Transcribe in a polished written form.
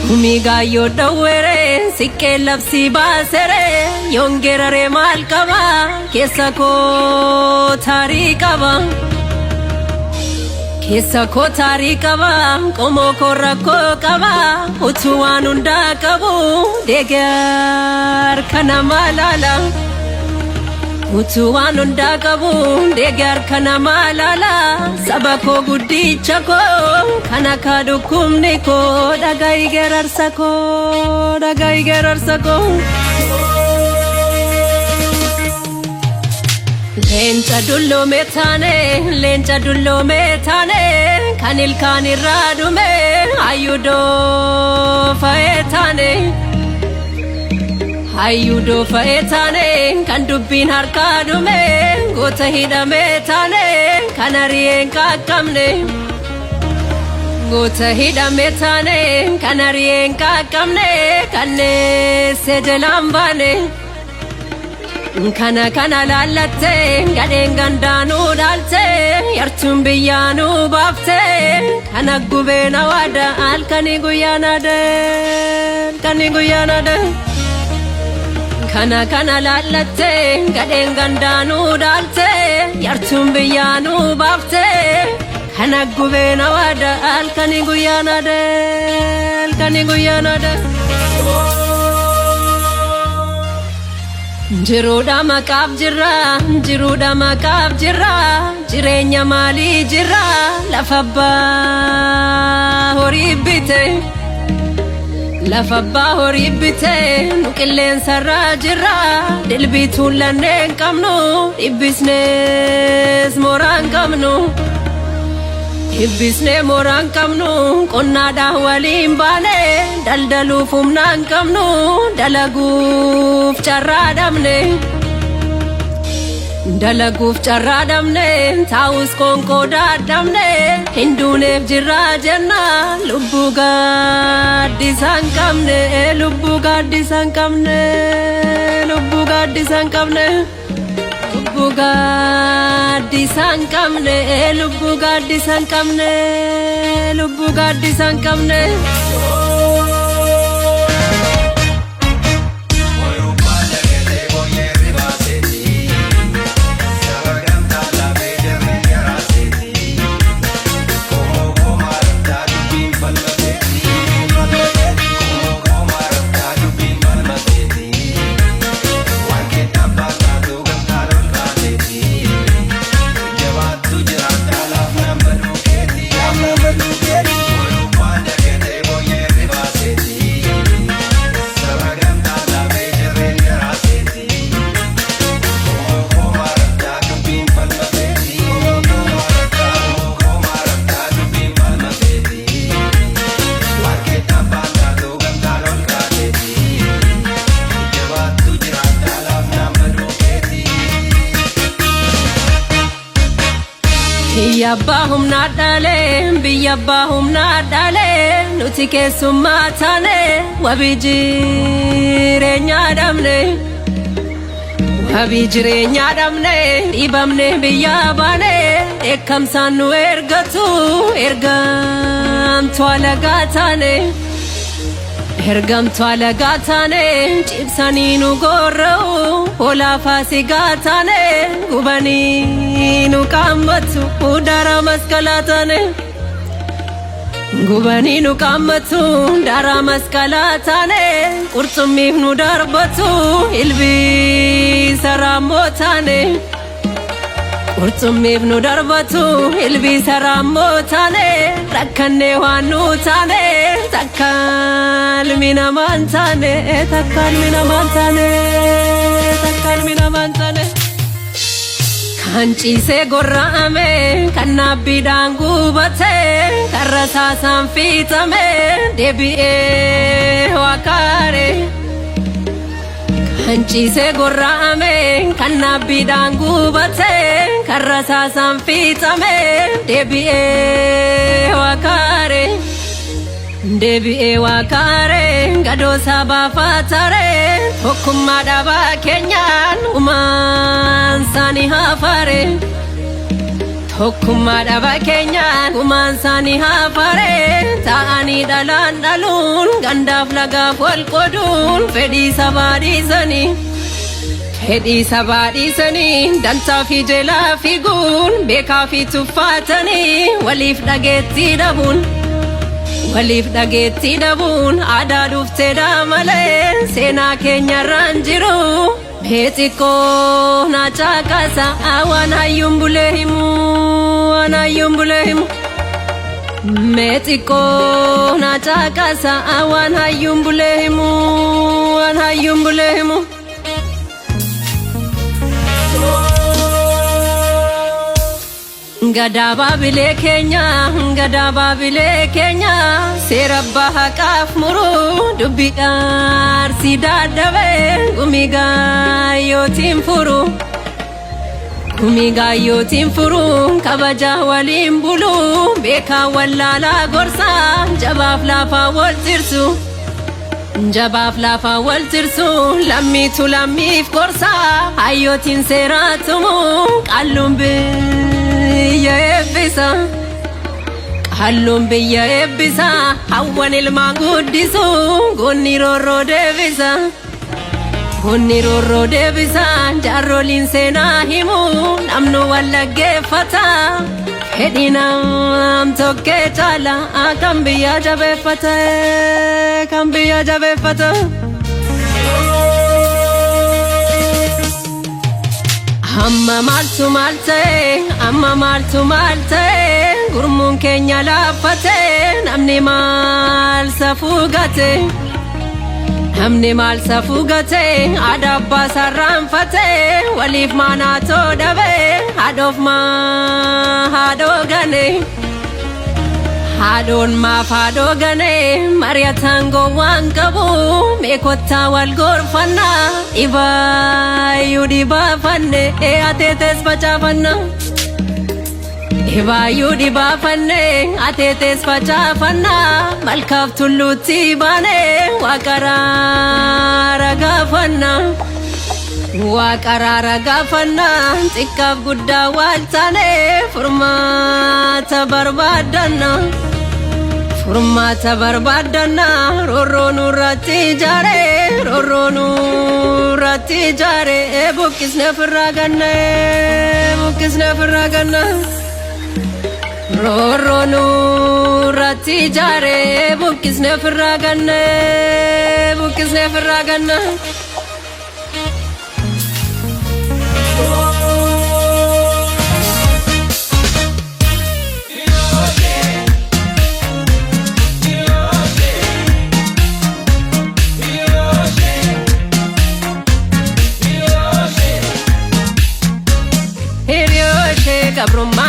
Gumii gaayyoo dhowwere siqqee labsii baasere yoongerare maal qaba keessa koo taarii qaba. Keessa koo taarii qaba qomoo koo rakkoo qaba utuu waan hundaa qabu deegar kana maalaala. Utuu waan hundaa qabu deegar kana maalaala saba koo guddicha koo kana kaa dhukkubni koo dhagahi gerarsa koo dhagahi gerarsa koo. Leenca dulloome taane leenca dulloome taane kan ilkaan irraa dhume hayyudoo fa'ee taane. Hayyudoo fa'ee taane kan dubbiin harkaa dhume goota hidhame taane kan ari'een qaqqabne. Goota hidhame taane kan ari'een qaqqabne kanneesse jalaan baane. Kana kana laallattee gadheen gandaanuu dhaaltee yartuun biyyaanuu baaftee kana gubeen awaada halkanii guyyaan adee halkanii guyyaan adee. Kana kana laallattee gadheen gandaanuu dhaaltee yartuun biyyaanuu baaftee kana gubeen awaada halkanii guyyaan adee halkanii guyyaan adee. Jiruudha maqaaf jirra, jiruudha maqaaf jirra, jireenya maalii jirra, lafa abbaa horii bite. Lafa abbaa horii bite, nu qilleensarraa jirra, dilbii tuullannee hin qabnu, dhibbisnees mooraa hin qabnu. Dhibbisnee mooraa hin qabnu, qonnaadhaan waliin baane, daldaluuf humna hin qabnu, dalaguuf carraa dhabne. Dalaguuf carraa dhabne, taa'us qoonqoo dadhabne, hin duuneef jirraa jenna, lubbuu gaaddisa hin qabne, lubbuu gaaddisa hin qabne, lubbuu gaaddisa hin qabne. Lubbuu gaaddisa hin qabne, lubbuu gaaddisa hin qabne, lubbuu gaaddisa hin qabne. Biyya abbaa humnaa dhalee, biyya abbaa humnaa dhalee, nuti keessummaa taane wabii jireenyaa dhabne. Wabii jireenyaa dhabne, dhiibamne biyyaa baane, dheekkamsaan nu ergatu, ergamtuu alagaa taane. Ergamtuu alagaa taane, cibsanii nu gorra'u, hoolaa faasigaa taane, gubanii nu qaammatu, daaraa masqalaa taane. Gubanii nu qaammatu, daaraa masqalaa taane, qurxummiif nu darbatu, ilbiisa raammoo taane. Qurxummiif nu darbatu, ilbiisa raammoo taane, rakkannee waan nu taane, takka ilmi namaa hin taane, takka ilmi namaa hin taane, takka ilmi namaa hin taane. Kan ciisee gorra'ame, kan naabbiidhaan gubate, kan rasaasaan fiixame, deebi'ee waa kaare. Kan ciisee gorra'ame, kan naabbiidhaan gubate, kan rasaasaan fiixame, deebi'ee waa kaare. Deebi'ee waa kaare, gadoosaa baafatare, tokkummaa dhabaa keenyaan uumaan isaanii hafaare. Tokkummaa dhaba keenyaan gumaan isaanii haafaree ta'anii dhalaan dhaluun gandaaf lagaaf wal qoduun fedhii sabaa dhiisanii. Fedhii sabaa dhiisanii dantaa fi jelaa fiiguun beekaa fi tuffaatanii waliif dhageettii dhabuun. Waliif dhageettii dhabuun aadaa dhufteedha malee seenaa keenyarraan jiru. Mee xiqqoo na caqasa waan hayyuun bulee himu waan hayyuun bulee himu. Mee xiqqoo na caqasa waan hayyuun bulee himu waan hayyuun bulee himu. Gadaa baabilee keenya gadaa baabilee keenya seera abbaa haqaaf muru dubbii dhaarsii dadhabee gumii gaayyootiin furu. Gumii gaayyootiin furu kabaja waliin bulu beekaa wallaalaa gorsaa jabaaf laafaa wal tirsu. Jabaaf laafaa wal tirsu lammiitu lammiif gorsaa hayyootiin seeraa tumu qalluun biyya eebbisa. Qalluun biyya eebbisa hawwan ilmaan guddisu goonni roorroo deebisa. Goonni roorroo deebisa jaarroliin seenaa himu namnu wal dhaggeeffata. Fedhii nam tokkee caala kan biyya jabeeffata kan biyya jabeeffata. Amma maaltu maal ta'e amma maaltu maal ta'e gurmuun keenya laaffate namni maal safuu gate. Namni maal safuu gate aadaa abbaa sarraanfate waliif maanaatoo dhabe haadhoof maa haadhoo gane. Haadhoon maaf haadhoo gane mari'ataan gowwaan qabu mee kottaa wal gorfannaa dhibaayyuu dhibaafanne ateetes facaafanna. Dhibaayyuu dhibaafanne ateetes facaafanna malkaaf tulluutti baane waaqaraara gaafanna. Waaqaraara gaafanna xiqqaaf guddaa wal taane furmaata barbaaddanna. Furmaata barbaaddanna roorroo nurratti ijaare roorroo nurratti ijaare buqqisne ofirraa ganna buqqisne ofirraa ganna. Roorroo nurratti ijaare buqqisne ofirraa ganna buqqisne ofirraa ganna. Hiriyooshe gabrummaa.